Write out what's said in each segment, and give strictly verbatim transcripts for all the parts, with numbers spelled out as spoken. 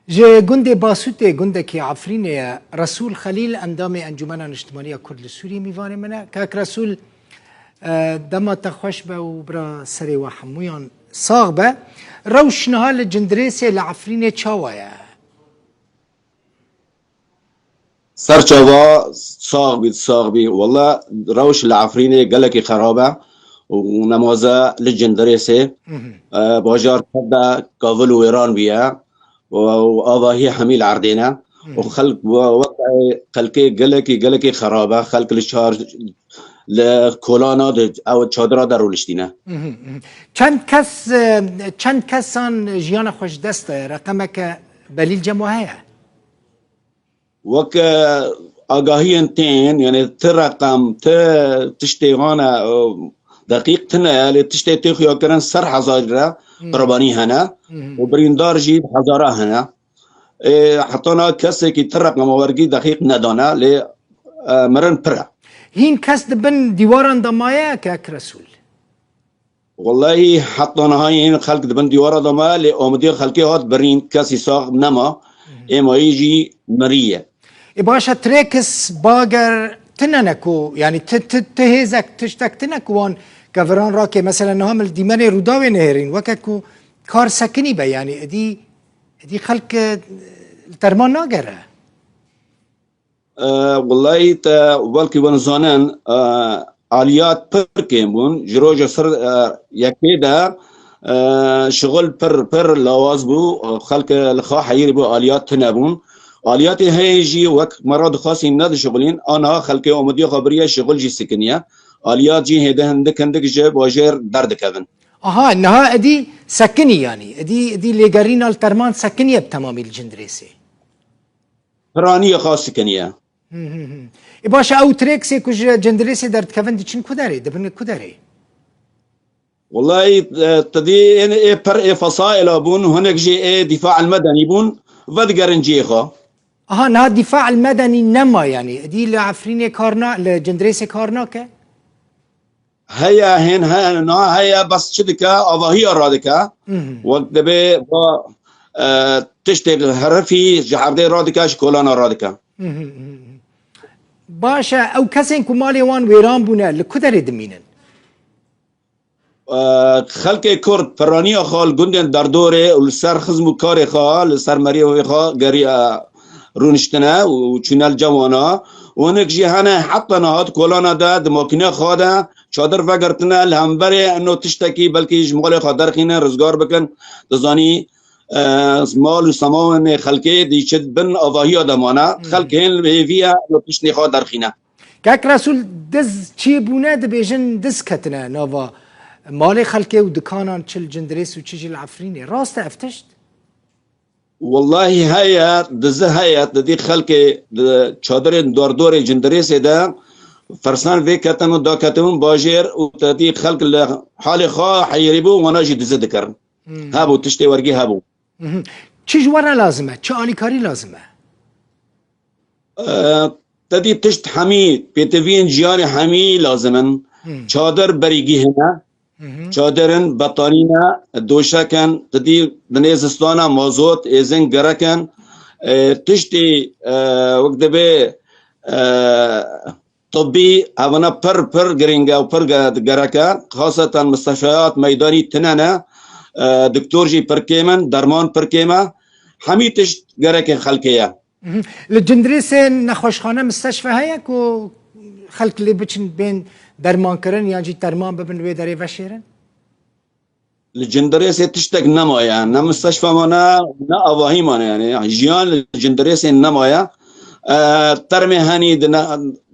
Ji gundê Basûtê, gundekî Efrînê ye. Resûl Xelîl, endamê Encûmena Niştimanî ya Kurd li Sûriyê, mîvanê min e. Kak Resûl, e, dema te xweş be û bira serê we hemûyan sax be. Rewş niha li Cindirêsê li Efrînê çawa ye? Serçava sax bî, sax bî. Wela rewş li Efrînê gelekî xerab e û nemaze li Cindirêsê, Mhm. e, bajar pir de kavil û wêran bûye û, û avahî hemî li erdê ne. Mhm. Û xelk, we-, we-, xelkê gelekî, gelekî xerab e. Xelk li şar, li kolana de, ew çadira de rûniştîne. Mhm, mhm. Çend kes, e, çend kesan jiyana xwe ji dest daye? Reqemeke belî li cem we heye? Wek, e, agahiyên tên, yani ti reqem, ti tiştê wan e, e, deqîq tine ye, lê tiştê tê xuyakirin ser hezarî re Hmm. qurbanî hene Hmm. û birîndar jî bi hezara hene. Ê, heta niha kesekî ti reqema wergî deqîq nedane, lê, e, mirin pir e. Hîn kes di bin dîwaran de maye, Kek Resûl? Wellahî heta niha yên xelk di bin dîwara de me, lê omidiya xelkê hat birîn, kesî sax nema. Ê mayî jî miriye. Ê baş e, trêkis, bager tine ne ku, yanî ti, ti, ti hêzek, tiştek tine ku wan keviran rake. Mesela niha min li dîmenê Rûdawê nihêrîn, weke ku kar sekinî be, yanî êdî, êdî xelk, e, li terman nagere. E, wellahî te welkî wan zanin, e, aliyat pir kêm bûn. Ji roja ser, e, yekê de, e, şixul pir, pir lawaz bû. Xelk li xwe heyirî bû, aliyat tune bûn. Aliyatê heye jî wek me re dixwastîn nedişixulîn. Aniha xelkê omidiya xwe biriye, şixul jî sikiniye. Aliyat jî hêdî hindik hindik ji bajêr derdikevin. Aha, niha êdî sekinî yanî. Êdî, êdî lêgerîna li terman sekiniye bi temamî li Cindirêsê. Piraniyê xwe sikiniye. Hi, hi, hi. Ê baş e, ew trêksê ku ji Cindirêsê derdikevin diçin ku derê, dibin ku derê? Wellahî, e, te dî ê, ê pir ê fesaîla bûn, hinek jî ê dîfa el medenî bûn, vedigerin cihê xwe. Aha, niha dîfa el medenî nema yanî. Êdî li Efrînê kar na, li Cindirêsê kar nake? Heye, hên he-, niha heye, bes çi dike, avahiya radike. Mhm. Wek dibê va, e, tiştê herifî ji erdê radike, ji kolana radike. Mhm, mhm, mhm. Baş e, ew kesên ku malê wan wêran bûne, li ku derê dimînin? E, xelkê Kurd piraniya xwe li gundên derdorê û li ser xizm û karê xwe, li ser meriyê xwe gerî, e, rûniştine û çûne li cem wana. Û hinek jî hene heta niha di kolana de, di makîna xwe de çadir vegirtine, li hemberê eno tiştekî belkî ji malê xwe derxîne, rizgar bikin. Dizanî, e, mal û semawanê xelkê dî çi bin avahiya de mane. Hmm. Xelk hên li hêvî ye eno tiştê xwe derxîne. Kek Resûl, diz çiyê bûne, dibêjin diz ketine nava malê xelkê û dikanan, çi li Cindirês û çi jî li Efrînê. Rast e ev tişt? Wellahî heye, dizi heye, te dî xelkê di çadirên dordorê Cindirêsê de fersan vê ketin û daketin bajêr û te dî xelk li halê xwe heyirî bû, wana jî dizi dikirin. Hmm. Hebû, tiştê wergî hebû. Mhm. Çi ji we re lazim e? Çi alîkarî lazim e? E, te dî tişt hemî, pêtiviyên jiyanê hemî lazim in. Hmm. Çadir berî gihîne. Mhm. Çadir in, betanî ne, doşek in, te dî dinê zistana mazot, êzing gerek in. E, tiştî, e, wek dibê, e, tibbî, evana pir, pir girîng e û pir ge-, gerek e. Xaseten misteshfeyat meydanî tine ne. E, doktor jî pir kêm in, derman pir kêm e. Hemî tişt gerekê xelkê ye. Mhm. Li Cindirêsê nexweşxane, misteşfe heye ku xelk lê biçin bên dermankirin yan jî derman bibin li wê derê veşêrin? Li Cindirêsê tiştek nemaye. Ne misteşfe mane, ne avahî mane yani. Jiyan li Cindirêsê nemaye. E, termê henî di ne-,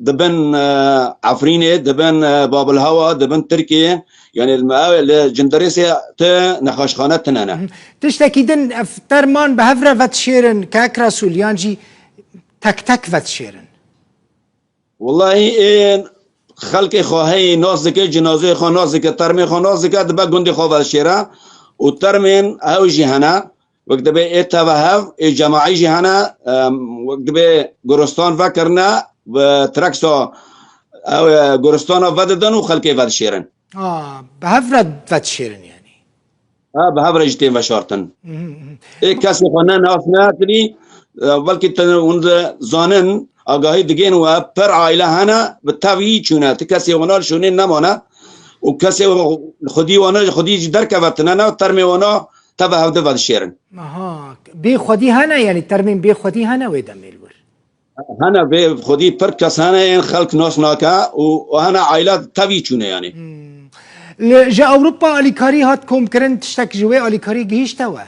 dibin, e, Efrînê, dibin, e, Babilhewa, dibin Tirkiyê. Yani li me ew li Cindirêsê ti nexweşxane tine ne. Mhm. Tiştekî din, ev terman bi hev re vedişêrin, Kek Resûl, yan jî tek tek vedişêrin? Wellahî ê xelkê xwe heyî nas dike, cinazeyê xwe nas dike, termê xwe nas dike, dibe gundê xwe vedişêre û termên ew jî hene. Wek dibê ê teve hev, ê cemaî jî hene, em, wek dibê goristan vekirine, bi treksa ew, e, goristana vedidin û xelkê vedişêrin. Ha, bi hev re vedişêrin yanî. Ha, bi hev re jî tên veşartin. Mhm, mhm. Ê kesê xwe ne nas nekirî, e, belkî te hûn dizanin, agahî digên we pir aîle hene, bi tevî çûne. Ti kesê wana li şûnê nemane û kesê xwedî wana, xwedî jî derkeve tine ne, termê wana teve hevdi vedişêrin. Aha, bê xwedî hene, yanî termên bê xwedî hene wê demê li wir? Hene vê xwedî pir kes hene yên xelk nas nake û, û hene aîla tevî çûne yanî. Hmm. Li, ji Ewropa alîkarî hat komkirin, tiştek ji wê alîkarî gihîşte we?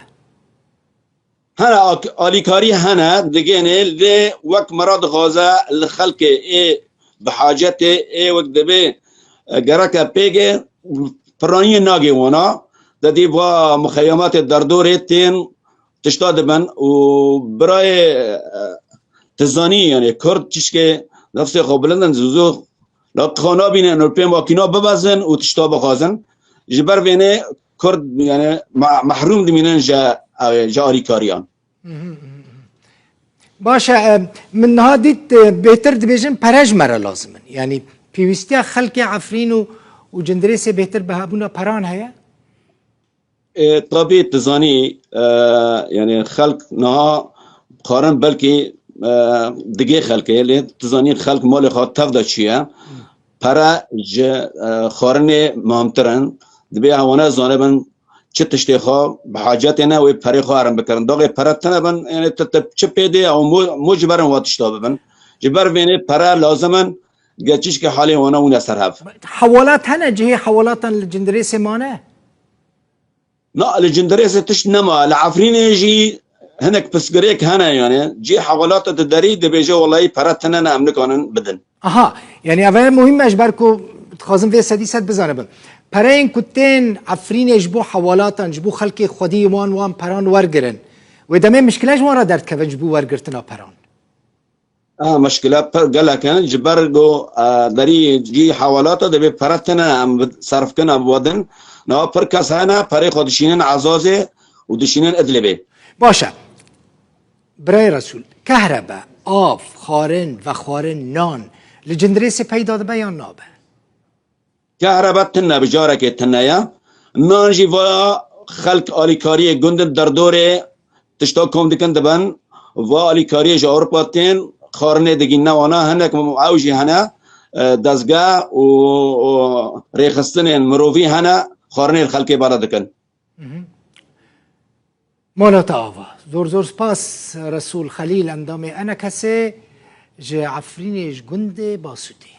Hene ak-, alîkarî hene, digênê lê wek me re dixwaze li xelkê ê bi hacetê ê wek dibê, e, gereke pêgê piraniyê nagê wana, de dî va muxeyematê derdorê tên tişta dibin û birayê, e, tu zanî, yanî Kurd tişkê nefsê xwe bilind in, zû zû la tu xwe nabînin û pê makîna bibezin û tişta bixwazin. Ji ber vênê Kurd, yanî, me-, mehrûm dimînin ji, e, ji alîkariyan. Mhm, mhm, mhm. Baş e, em, min niha dît, e, bêtir dibêjin pere ji me re lazim in. Yanî pêwîstiya xelkê Efrîn û, û Cindirêsê bêtir bi hebûna peran heye? E, tabî tu zanî, e, yanî xelk niha xwarin belkî, e, digê xelkê, lê tu zanî xelk malê xwe tev de çûye. Pere ji, e, xwarinê muhimtir in. Dibê ewana zanibin çi tiştê xwe bi hacetê ne wê perê xwe herin bikirin. Daxê pere tine bin, yanî tu, tu çi pê dê ew mo, mo ji berin wa tişta bibin. Ji ber vênê pere lazim in, geçişkê halê wana wîne ser hev. Hewalat hene, cihê hewalatan li Cindirêsê mane? Na, li Cindirêsê tişt nema. Li Efrînê jî hinek pirsgirêk hene, yanî cihê hewalata di derî dibêje, welahî pere tine ne, em nikanin bidin. Aha, yanî ev e muhîm e, ji ber ku dixwazim vê sedî sed bizanibim. Pereyên ku tên Efrînê ji bo hewalatan, ji bo xelkê xwedî wan, wan peran wergirin. Wê demê mişkile ji wan re derdikevin ji bo wergirtina peran. Aha, mişkile pir gelek in. Ji ber ku, e, derî cî hewalata dibê pere tine em bi-, serf kin, em bidin. Niha pir kes hene, perê xwe dişînin Ezazê û dişînin Idlibê. Baş e. Birayê Resûl, kehrebe, av, xwarin, vexwarin, nan li Cindirêsê peyda dibe yan nabe? Kehrebe tune bi carekê tune ye. Nan jî va xelk alîkariyê gundin derdorê tişta kom dikin dibin. Va alîkariyê ji Ewropa tên, xwarinê digîne wana, hinek ew jî hene, e, dezgeh û, û rêxistinên mirovî hene, xwarinê li xelkê bela dikin. Mhm. Mala te ava. Zor zor spas Resul Xelîl, endamê ENKSê ji Efrînê ji gundê Basûtê.